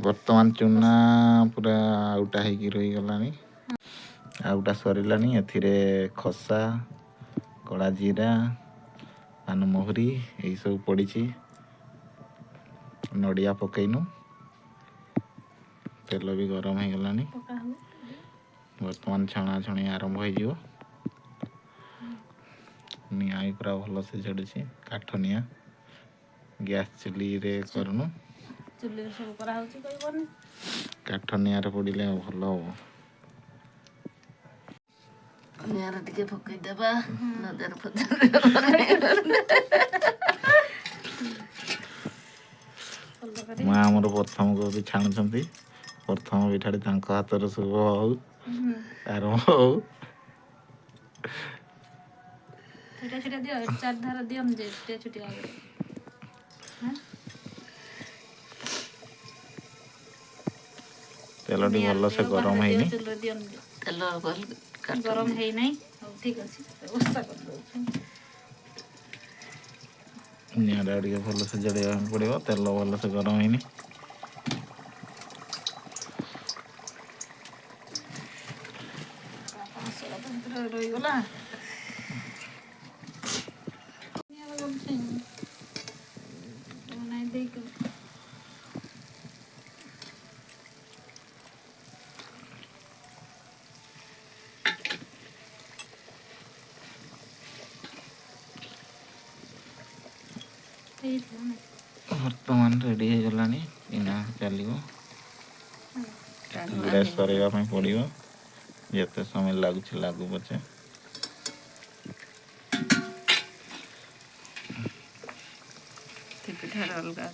ବର୍ତ୍ତମାନ ଚୁନା ପୁରା ଆଉଟା ହେଇକି ରହିଗଲାଣି। ଆଉଟା ସରିଲାଣି। ଏଥିରେ ଖସା, କଳା ଜିରା, ପାନମହୁରି ଏଇସବୁ ପଡ଼ିଛି। ନଡ଼ିଆ ପକେଇନୁ। ତେଲ ବି ଗରମ ହେଇଗଲାଣି। ପକା ହବ। ବର୍ତ୍ତମାନ ଛଣାଛଣି ଆରମ୍ଭ ହେଇଯିବ। ନିଆଁ ବି ପୁରା ଭଲସେ ଜଳୁଛି, କାଠ ନିଆଁ। ଗ୍ୟାସ୍ ଚୁଲିରେ କରୁନୁ। ଚୁଲିରେ ସବୁ କରାହଉଛି କହିବନି। କାଠ ନିଆଁରେ ପୋଡ଼ିଲେ ଭଲ ହବ। ନିଆଁରେ ଟିକେ ପକେଇଦେବା, ନଜର ଫଜର। ଭଲ କରି। ମା ଆମର ପ୍ରଥମ କବି ଛାଣୁଛନ୍ତି। ପ୍ରଥମ ପିଠାଟି ତାଙ୍କ ହାତରେ ଶୁଭ ହଉ, ଆରମ୍ଭ ହଉ। ଛୋଟିଆ ଛୋଟିଆ ଦିଅ, ଚାରି ଧାର ଦିଅନି ଯେ, ଛୋଟିଆ ଛୋଟିଆ ଆଗରେ। ତେଲଟି ଭଲସେ ଗରମ ହେଇନି। ଚୁଲିରେ ଦିଅନି ଯେ। ତେଲ ଭଲ ଗରମ ହେଇନାହିଁ। ହଉ, ଠିକ ଅଛି, ବ୍ୟବସ୍ଥା କରିଦେଉଛୁ। ନିଆଁଟା ଟିକେ ଭଲସେ ଜଳେଇବା ପାଇଁ ପଡ଼ିବ। ତେଲ ଭଲସେ ଗରମ ହେଇନି। ମସଲା ତ ଭିତରେ ରହିଗଲା। ନିଆଁରେ ଗଲୁଛି। ନାଇଁ ଦେଇକି। ହେଇଥିଲା ନା? ବର୍ତ୍ତମାନ ରେଡ଼ି ହେଇଗଲାଣି। ଏଇନା ଚାଲିବ। ଗୁଡ଼ାଏ ସରେଇବା ପାଇଁ ପଡ଼ିବ। ଯେତେ ସମୟ ଲାଗୁଛି ଲାଗୁ ପଛେ। ସେ ପିଠାର ଅଲଗା।